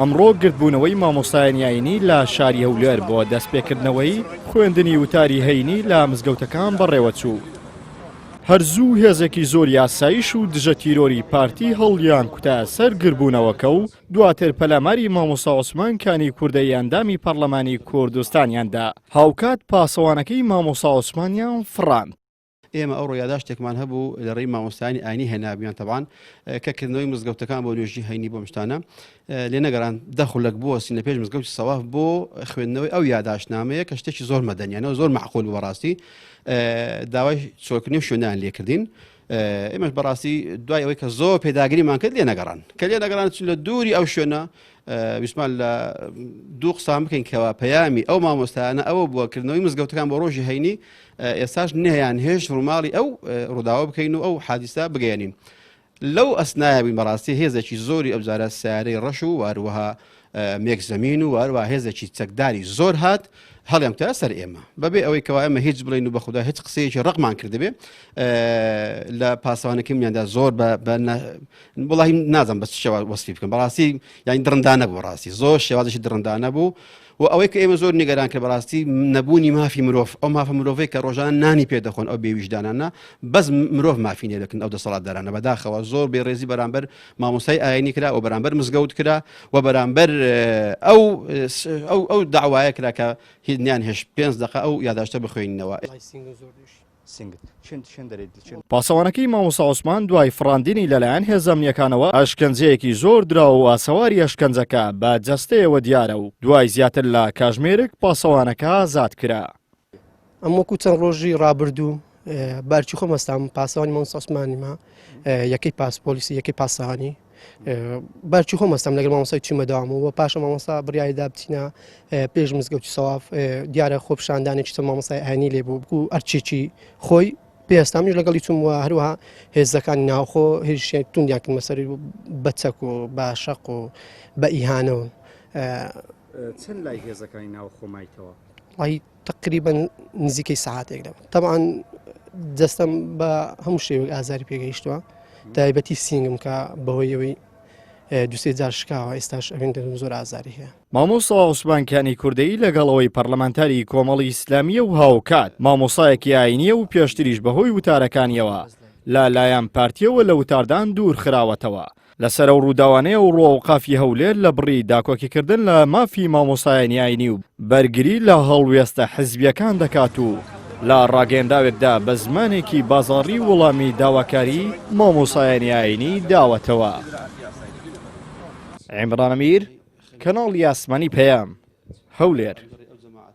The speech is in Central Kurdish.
ئەمڕۆ گردبوونەوەی مامۆستایانی ئاینی لە شاری هەولێر بۆ دەستپێکردنەوەی خوێندنی وتاری هەینی لە مزگەوتەکان بەڕێوەچوو. هەر زوو هێزێکی زۆری ئاسایش و دژە تیرۆری پارتی هەڵیان کوتایە سەر گربوونەوەکە و دواتر پەلاماری مامۆستا عوسمان کانی کوردەیی ئەندامی پەڕلەمانی کوردستانیان دا، هاوکات پاسەوانەکەی مامۆستا عوسمانیان فڕاند. ئێمە ئەوڕۆ یاداشتێکمان هەبوو لە ڕێی مامۆستایانی ئاینی هێنابوویان تەبان کە کردنەوەی مزگەوتەکان بۆ نوێژی هەینی بۆ مشتانە لێ نەگەران دە خولەک بوەستین لە پێش مزگەوتی سەواف بۆ خوێندنەوەی ئەو یاداشتنامەیە کە شتێکی زۆر مەدەنیانە و زۆر معقول بوو بەڕاستی داوای چۆکردنی و شوێنیان لێکردین ئێمەش بەڕاستی دوای ئەوەی کە زۆر پێداگریمان کرد لێ نەگەڕان کە لێ نەگەڕان چون لە دووری ئەو شوێنە ویستمان لە دوو قسان بکەین کەوا پەیامی ئەو مامۆستایانە ئەوە بووە کردنەوەی مزگەوتەکان بۆ ڕۆژی هەینی ئێستاش نەیان هێشت ڕووماڵی ئەو ڕووداوە بکەین و ئەو حادیسە بگەیەنین لەو ئەسنایە بووین بەڕاستی هێزێکی زۆری ئەوجارە سیارەی ڕەش و واروەها مێک زەمین و واروە هێزێکی چەکداری زۆر هات هەڵیان تا سەر ئێمە بەبێ ئەوەی کەوا ئێمە هیچ بڵین و بە خوددا هیچ قسەیەکی ڕقمان کردبێ لە پاسەوانەکەی منیاندا زۆر بە وڵی نازم بە شێواز وەسفی بکەم بەڕاستی یانی دڕندانە بوو ڕاستی زۆر شێوازێکی دڕندانە بوو و ئەوەی کە ئێمە زۆر نیگەران کرد بەڕاستی نەبوونی مافی مرۆڤ ئەو مافە مرۆڤەی کە ڕۆژان نانی پێ دەخۆن ئەو بێویژدانانە بەس مرۆڤ مافی نێ دەکەن ئەو دەسەڵاتدارانە بەداخەوە زۆر بێڕێزی بەرامبەر مامۆستای ئاینی کرا و بەرامبەر مزگەوت کرا و بەرامبەر ئەو ئەو ئەو داوایە کرا کە هیچ نیان هێش پێنج دقە ئەو یاداشتە بخوێنینەوە. پاسەوانەکەی مامۆستا عوسمان دوای فڕاندنی لەلایەن هێزە ئەمنییەکانەوە ئەشکەنجەیەکی زۆر دراوە و ئاسەواری ئەشکەنجەکە بە جەستەیەوە دیارە و دوای زیاتر لە کاژمێرێک پاسەوانەکە ئازاد کرا. ئەم وەکو چەند ڕۆژی ڕابردوو بارچی خۆم هەستام پاسەوانی مامۆستا عوسمانیمە یەکەی پاس پۆلیسی یەکەی پاسەوانی بارچی خۆم هەستم لەگەڵ مامۆستای چوومە داوامەوە پاشە مامۆستا بڕیاری دا بچینە پێش مزگەوتی سەواف دیارە خۆپیشاندانێکی چەند مامۆستای ئاینی لێ بوو بکو ئەرچێکی خۆی پێستامیش لەگەڵی چوم وە هەروەها هێزەکانی ناوخۆ هێرشیان توندیان کردمە سەری بە چەک و بە شەق و بە ئیهانەوە چەند لای هێزەکانی ناوخۆ مایتەوە؟ وڵی تقریبا نزیکەی سەعاتێک دەبوو تەبعەن جەستەم بە هەموو شێوەیەک ئازاری پێگەیشتووە تایبەتی سینگم کە بەهۆی ئەوەی دوسێ جار شکاوە ئێستاش ئەوین دەم زۆر ئازاری هەیە. مامۆستا عوسمان کانی کوردەیی لەگەڵ ئەوەی پەرلەمانتاری کۆمەڵی ئیسلامییە و هاوکات مامۆستایەکی ئایینییە و پێشتریش بەهۆی وتارەکانییەوە لە لایەن پارتییەوە لە وتاردان دوورخراوەتەوە، لەسەر ئەو ڕووداوانەی ئەوڕۆ ئەوقافی هەولێر لە بڕی داکۆکیکردن لە مافی مامۆستایانی ئاینی و بەرگری لە هەڵوێستە حزبییەکان دەکات و لە ڕاگەیەنراوێکدا بە زمانێکی بازاڕی وەڵامی داواکاری مامۆستایانی ئاینی داوەتەوە. عیمران ئەمیر، کەناڵی ئاسمانی پەیام، هەولێر.